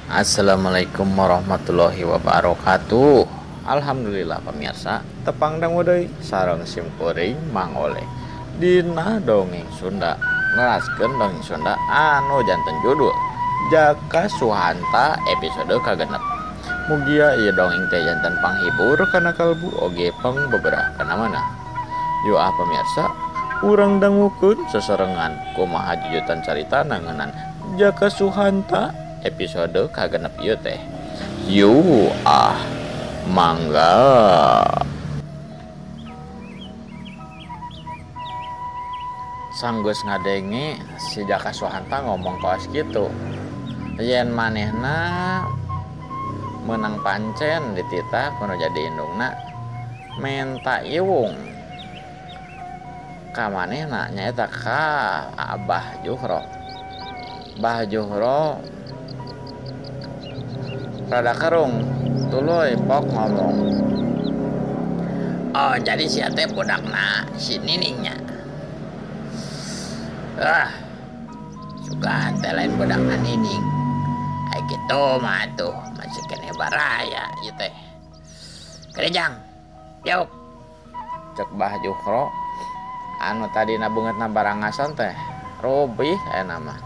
Assalamualaikum warahmatullahi wabarakatuh. Alhamdulillah pemirsa, tepang dangu deui sareng simkuring Mang Oleh dina dongeng Sunda. Neraskeun dongeng Sunda anu janten judul Jaka Suhanta episode kagenep. Mugia ieu dongeng teh janten panghibur kana kalbu oge pangbeberah kana mana. Yo ah pemirsa, urang dangukeun seserengan kumaha jujutan carita ngeunaan Jaka Suhanta episode kagenep ieu teh. Yo ah mangga. Sanggeus ngadenge si Jaka Suhanta ngomong kawas kitu. Yen manehna meunang pancen dititah kudu jadi indungna menta iwung ka manehna nyaeta ka Abah Juhro. Bah Juhro rada kerung tuluy pok ngomong. Oh, jadi sia teh budakna si Niningnya. Ah, suka teh lain budakna Nining. Ai kitu mah atuh masih keneh baraya ieu teh. Kerejang. Diuk. Cek Bah Juhro anu tadina beungeutna barangasan teh robih aya mah.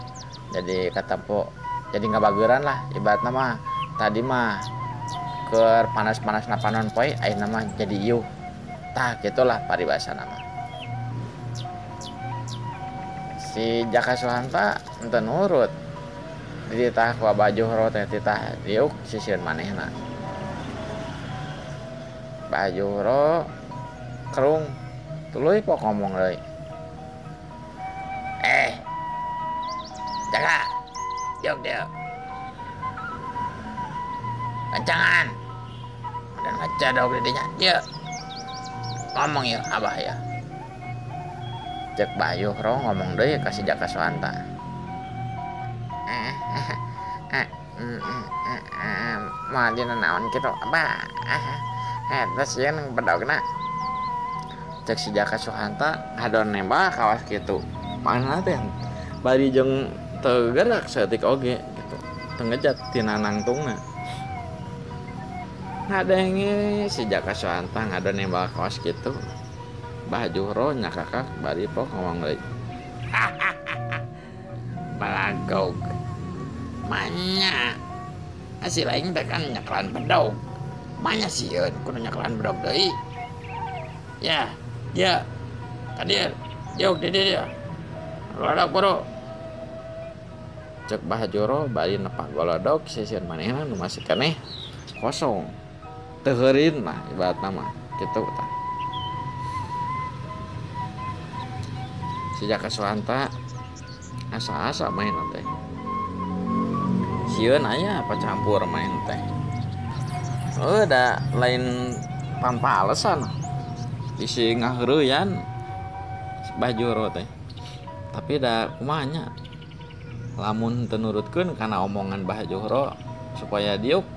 Jadi katempo jadi ngabageuran lah ibaratna mah tadi mah keur panas-panasna panon poe ayeuna mah jadi iuh. Tah gitulah paribasana mah. Si Jaka Suhanta henteu nurut. Dititah ku Abah Juhro teh titah diuk sisieun manehna. Bah Juhro kerung tuluy pok ngomong deui. Jaka, diuk diuk. Kencangan. Dan ngecadok didinya. Dieu. Ngomong ya Abah ya. Cek Bah Juhro ngomong deui ka si Jaka Suhanta. Moal dina naon kitu Abah. Eta sieun bedogna. Cek si Jaka Suhanta ngadon nembak kawas kitu. Mana teh bari jeung teu gerak saeutik oge gitu. Teu ngejat tina nangtungna. Ngadenge si Jaka Suhanta ngadon nembak kawas kitu. Bah Juhro nyakakak bari pok ngomong deui. Balagog. Manya hasil aing teh kan nyeklan bedog. Manya sieun kudu nyeklan bedog deui. Ya, ya. Ka dieu. Diuk di dieu. Golodog buru. Cek Bah Juhro bari nepak golodog sisieun manehna nu masih keneh kosong. Teu heurin lah ibaratna mah kitu tah. Si Jaka Suhanta asa-asa main teh. Sieun aya apa campur main teh. Oh, da lain tanpa alasan. Bisi ngaheureyan Bah Juhro teh. Tapi da kumaha nya? Lamun teu nurutkeun kana omongan Bah Juhro supaya diuk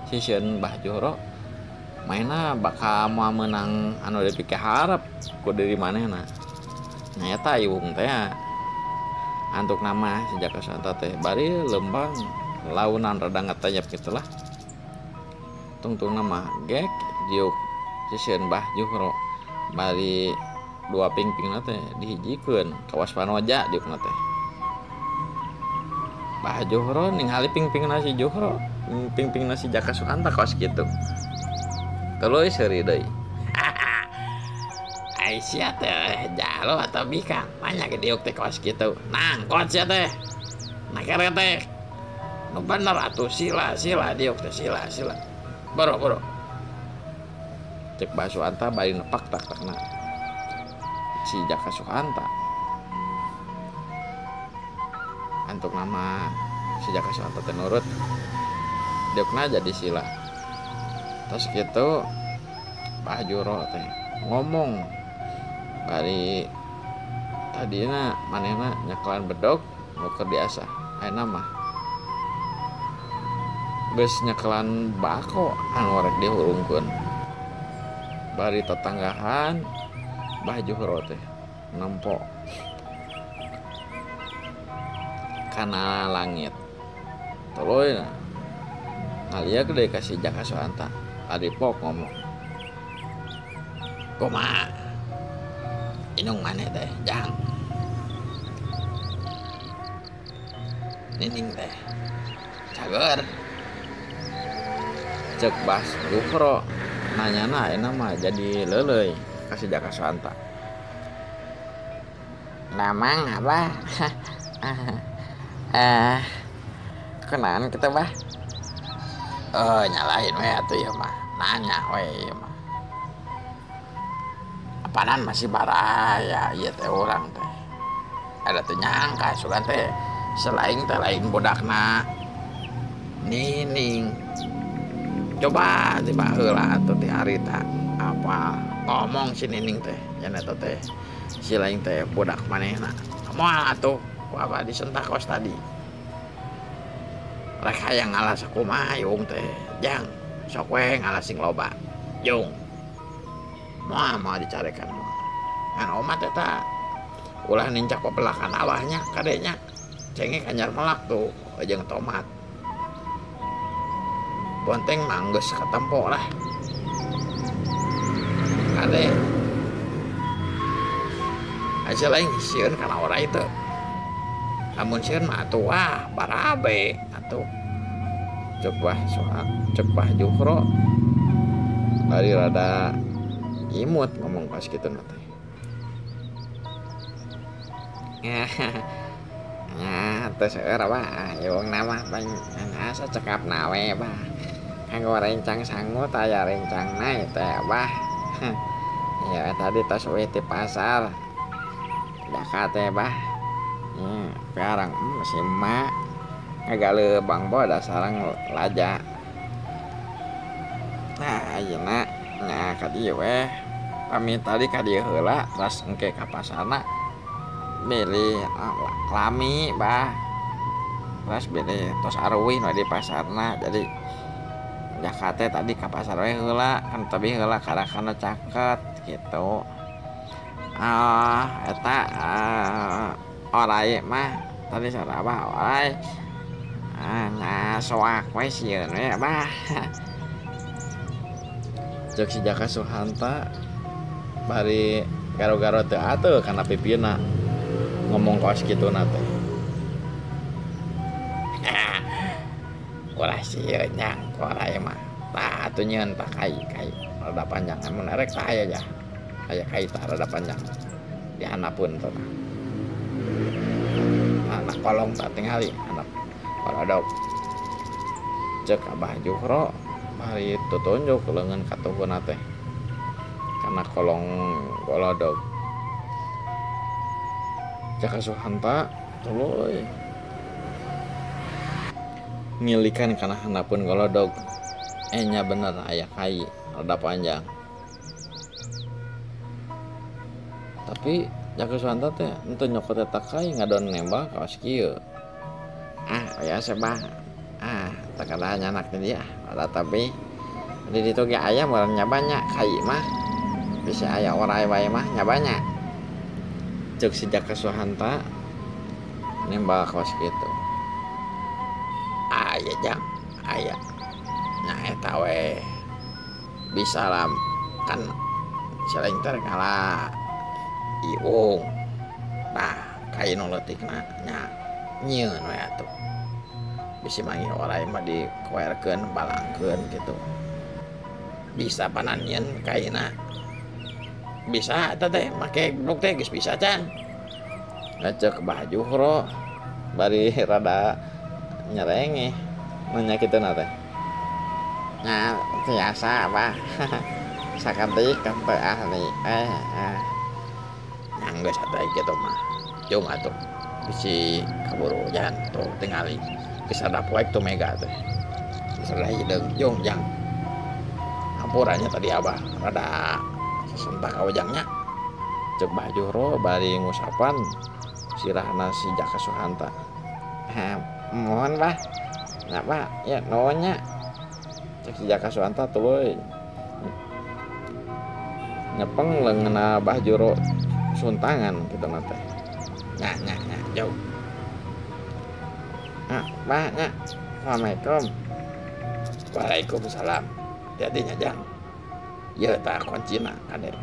sisieun Bah Juhro mainna bakal moal meunang anu dipikaharep ku diri manehna. Nyaeta iwung teh antuk nama si Jaka Suhanta teh bari lembang launan rada ngetayap gitulah. Tungtungna mah gek diuk sisieun Bah Juhro bari dua pingpingna teh dihijikeun kawas panoja diukna teh. Bah Juhro ningali pingpingna si Juhro, pingpingna si Jaka Suhanta kawas kitu. Tuluy seuri deui. Ai sia teh jalo atau bikang, banyak diuk teh kawas kitu. Nangkot sia teh. Nakere teh. Nu bener atuh sila sila diuk teh sila sila. Boro boro. Cek Bah Suhanta bari nepak tak-takna si Jaka Suhanta. Antuk nama si Jaka Suhanta teh nurut. Diukna jadi sila. Terus kitu Bah Juhro teh ngomong bari tadina manehna nyeklan bedog nu keur diasah. Ayeuna mah geus nyeklan bako anu rek dihurungkeun. Bari tetanggahan Bah Juhro teh nempo kana langit. Tuluy Ngaliak deui ka si Jaka Suhanta. Adipok ngomong. Kumaha? Inung maneh teh, Jang? Nining teh cager. Cek Bah Juhro nanyana ayeuna mah jadi leuleuy ka si Jaka Suhanta. Namang abah. Kunaon kitu bah? Oh, nyalain we atuh ieu mah. Nanya we ieu mah. Apanan masih baraya ieu teh urang teh. Ada teu nyangka sugan teh selain teh lain budakna Nining. Coba ti baheula atuh ti harita apa ngomong si Nining teh nya eta teh si lain teh budak manehna. Moal atuh ku abah disentak kos tadi. Rek hayang ngalas kumaha yung teh Jang, sok we ngalas sing loba. Jung. Moal moal dicarekan moal. Ngan omat eta ulah nincak pepelakan awahnya kadenya. Cengek anyar melak tuh jeung tomat. Bonteng mah geus katempo lah. Kade. Aja lain sieun kana orai teu. Lamun sieun mah atuh wah barabe atuh. Cek Bah Soha, cek Bah Juhro. Bari rada imut ngomong pas kitu na teh. Ya, teu seueur bah, yung nama asa cekap nawe bah. Kanggo rencang sangu taya rencangna teh bah. Ya tadi tos we ti pasar. Jaka teh bah. Ya, sekarang si emak ngagaleuh bangboda sareng laja. Nah, ayeuna nya ka dieu we. Pamit tadi ka dieu heula terus engke ka pasarna beli lami bah. Terus beli tos aruwih nu di pasarna. Jadi Jaka teh tadi ka pasar we heula kan tapi heula karakana caket gitu. Ah, eta orai mah tadi saur abah orai. Nah, soak we sieun we bah. Cek si Jaka Suhanta bari garo-garo teu atuh kana pipina ngomong kos kituna teh. Ulah sieun nyang ku orai mah. Tah atuh nyieun tah kai kai rada panjang mun erek tah aya ja. Aya kai tah rada panjang. Di handapeun teh tah. Anak kolong tah tingali anak kolodog. Cek Abah Juhro bari tutunjuk leungeun katuhuna teh kana kolong golodog. Jaka Suhanta tuluy ngilikan kana handapeun golodog. Nya bener aya kai rada panjang. Tapi Jaka Suhanta teh henteu nyokot eta kai ngadon nembak kawas kieu. Ah, biasa bah. Ah, teu kada nyanak teh dia. Rada tapi di ditu ge aya meureun nya banyak kai mah. Bisa aya orai wae mah nya banyak. Cek si Jaka Suhanta nembak kawas kitu. Aya jang, aya. Nya eta we. Bisa lah kan selain teh ngalah iung. Nah, kai nu leutikna nya nyieun we atuh. Bisi manggih orai mah dikoerkeun balangkeun gitu. Bisa panan nyieun kaina. Bisa eta teh make blok teh geus bisa can. Ngacek Bah Juhro bari rada nyerengeh nanya kituna teh. Nya biasa bah. Sakedik kan teu ahli. Nya geus atuh kitu mah. Jung atuh bisi kaburu hujan tuh tingali. Geus rada poek tuh mega teh. Geus rada hideung jung jang. Hampuranya tadi abah rada sesentak ka ujangnya. Cek Bah Juhro bari ngusapan sirahna si Jaka Suhanta. Mohon bah. Nya bah, ya nuhun nya. Cek si Jaka Suhanta tuluy nyepeng leungeunna Bah Juhro suntangan kitu na teh. Nya nya nya jauh. Nah, bah nya. Assalamualaikum. Waalaikumsalam. Hati-hati nya Jang. Ieu tah kuncina kade.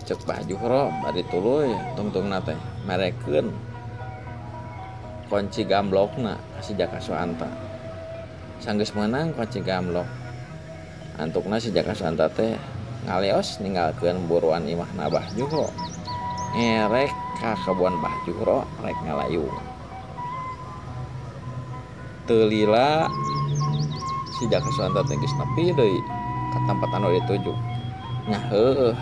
Cek Bah Juhro bari tuluy tungtungna teh merekeun kunci gamblokna ka si Jaka Suhanta. Sanggeus meunang kunci gamblok, antukna si Jaka Suhanta teh ngaleos ninggalkeun buruan imahna Bah Juhro. Ngerek ka kebon Bah Juhro rek ngalayung. Teu lila si Jaka Suhanta teh geus nepi deui ka tempat anu dituju. Nya heueuh.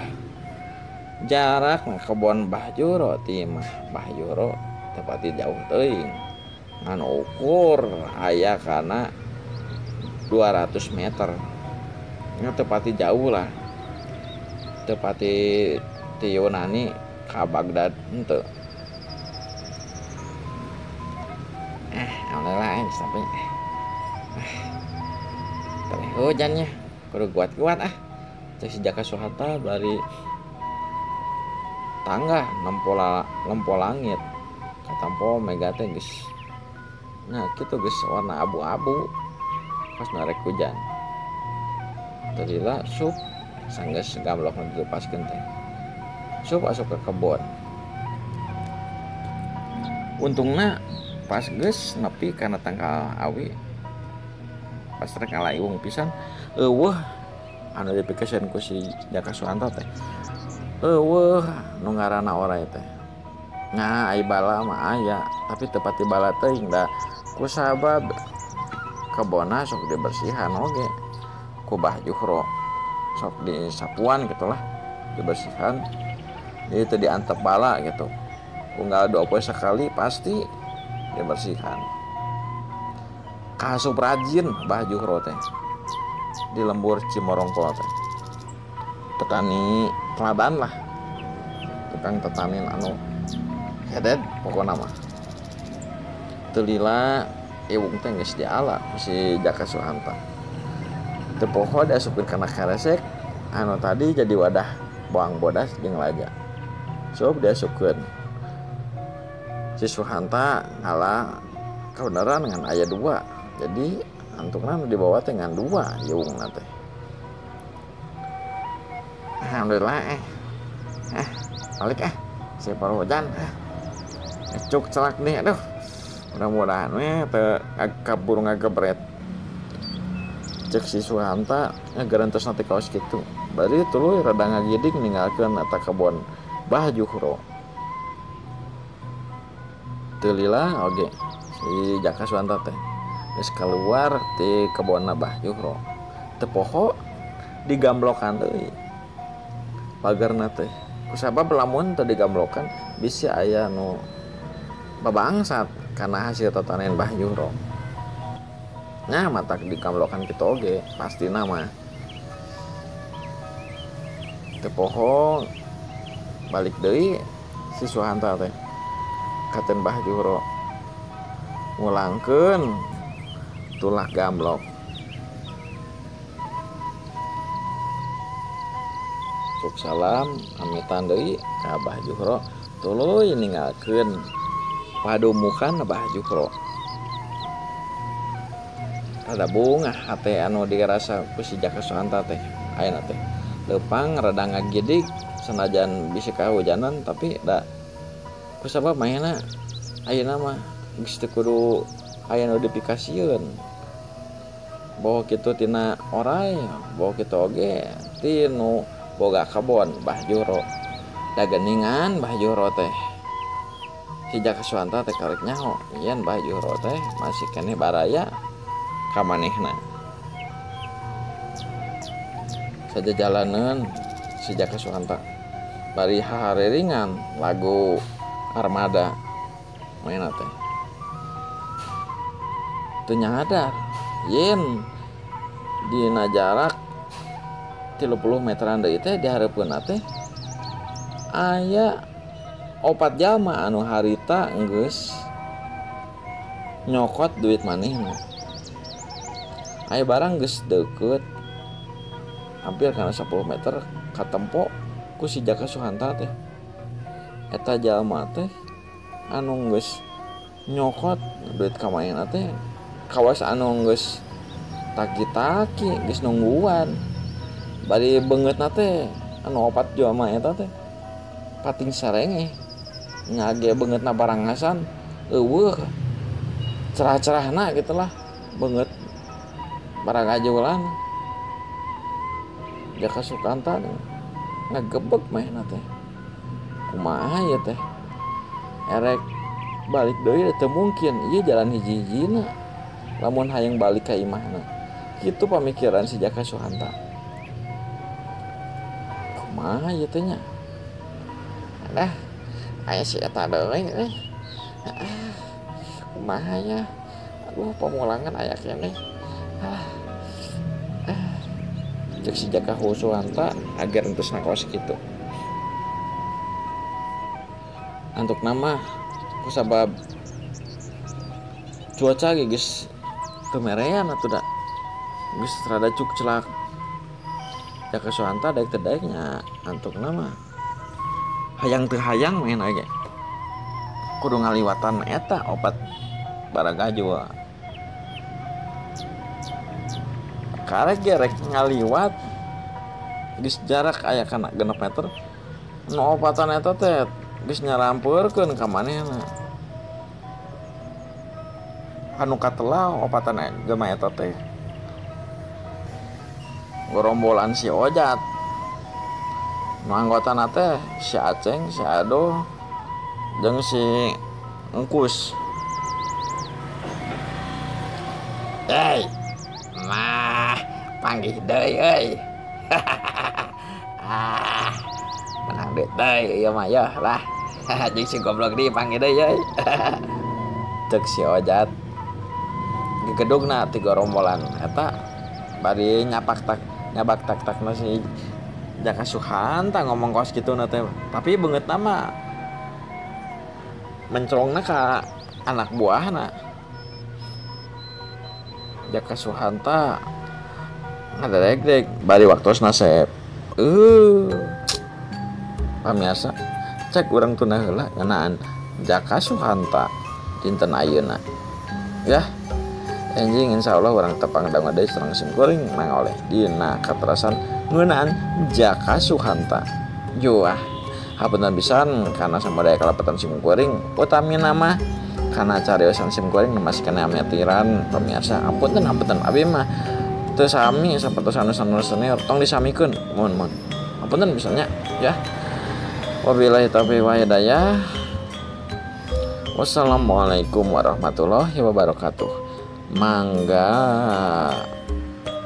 Jarak na kebon Bah Juhro ti imah Bah Juhro teu pati jauh teuing. Ngan ukur aya kana 200 meter. Nya teu pati jauh lah. Teu pati ti Yunani ka Baghdad henteu. Alhamdulillah sampai. Tapi hujannya kudu kuat-kuat ah. Cek si Jaka Suhanta bari tangga nempo langit katampo mega teh geus. Nah kitu geus warna abu-abu pas narek hujan. Tadila sup sanggeus gamblokna dilepaskeun teh. Sup asup ke kebon. Untungna pas geus nepi kana tangkal awi pas rek ngalayung pisan eueuh anu dipikeun ku si Jaka Suhanta teh. Eueuh nu ngaranna oray teh. Nah ai bala mah aya tapi teu pati bala teuing da kusabab kebonna sok dibersihan oge ku Bah Juhro. Sok disapuan gitulah dibersihan. Jadi teu diantep bala gitu. Unggal 2 poe sekali pasti dibersihan. Kasup rajin Bah Juhro teh di lembur Cimorongkol teh. Petani teladan lah, tukang tetanin anu hedet pokona mah. Teu lila iwung teh geus diala ku si Jaka Suhanta. Teu poho diasupkeun kana keresek anu tadi jadi wadah boang bodas jeung laja. Sok diasupkeun. Si Suhanta ngala kebenaran ngan aya 2. Jadi antukna nu dibawa teh ngan 2 iwungna teh. Alhamdulillah balik si hujan cuk celak nih aduh mudah-mudahan we teu kabur ngagebret. Cek si Suhanta ngagerentos nanti kaos kitu bari tuluy rada ngagidig ninggalkeun eta kebon Bah Juhro. Teu lila oge si Jaka Suhanta teh geus keluar ti kebonna Bah Juhro. Teu poho digamblokan deui pagarna teh. Kusabab lamun teu digamblokan bisi aya nu babangsat kana hasil tatanen Bah Juhro. Nah matak digamblokan kitu oge pastina mah. Teu poho balik deui si Suhanta teh katen Bah Juhro ngulangkeun tulah gamblok. Cuk salam amitan deui ka Bah Juhro tuluy ninggalkeun padumukan Bah Juhro. Rada bungah hate anu dirasa ku si Jaka Suhanta teh ayeuna teh. Leupang rada ngagidig sanajan bisi kahujanan tapi da kusabab manehna ayeuna mah geus teu kudu aya nu dipikasieun. Boh kitu tina oray, boh kitu oge tinu boga kebon Bah Juhro. Da geuningan Bah Juhro teh. Si Jaka Suhanta teh karek nyaho yen Bah Juhro teh masih keneh baraya ka manehna. Sajajalaneun si Jaka Suhanta bari hahareringan lagu Armada manehna teh. Teu nyadar yen dina jarak 30 meteran deui teh dihareupeunna teh aya 4 jalma anu harita geus nyokot duit manehna. Aya barang geus deukeut hampir kana 10 meter katempo ku si Jaka Suhanta teh. Eta jalma teh anu geus nyokot duit ka manehna teh Kawas anu geus taki-taki geus nungguan. Bari beungeutna teh anu opat jalma eta teh pating sarengeh. Ngage beungeutna barangasan eueuh cerah-cerahna gitu lah beungeut baragajulan. Jaka Sukanta ngagebeg manehna teh. Kumaha ieu teh? Erek balik deui teu mungkin, ieu jalan hiji-hijina. Lamun hayang balik ka imahna. Kitu pamikiran si Jaka Suhanta. Kumaha ieu teh nya? Alah, aya si eta deui euy. Kumaha ya? Aduh, pamulangan aya keneh. Alah. Cek si Jaka Suhanta agar entus kos kitu. Antuk nama kusabab cuaca ge geus teu merean atuh da. Geus rada cukcelak. Jaka Suhanta daek teu daek nya antuk nama. Hayang teu hayang main ge. Kudu ngaliwatan eta opat baragajul. Karek ge rek ngaliwat geus jarak aya kana 6 meter. Nu opatan eta teh geus nyarampeurkeun ka manehna. Anu katelah opatan jelema eta teh gorombolan si Ojat. Nu anggotana teh si Aceng, si Ado, jeung si Engkus. Hei, mah panggih deui euy. Ah, menang duit deui ieu mah yeuh lah. Jeung si goblok deui panggih deui euy. Cek si Ojat. Gegedugna ti gorombolan eta bari nyapak tak nyabak tak takna si Jaka Suhanta ngomong kos kitu na teh. Tapi beungeutna mah mencelongna ka anak buahna. Jaka Suhanta ngadarek-dek bari waktosna sep. Pamiarsa cek urang tunda heula ngeunaan Jaka Suhanta dinten ayeuna. Ya. Enjing insyaallah urang tepang dangu deui sareng sim kuring mang oleh dina katerasan ngeunaan Jaka Suhanta. Juah. Hapunten pisan kana samudaya kalepetan sim kuring utamina mah kana cariosan sim kuring nu masih kena ametiran pamiarsa. Hapunten hapunten abi mah teu sami sapertos anu senior tong disamikeun mun mun. Hapunten misalnya ya. Wabillahi taufiq wa hidayah. Wassalamualaikum warahmatullahi wabarakatuh. Mangga.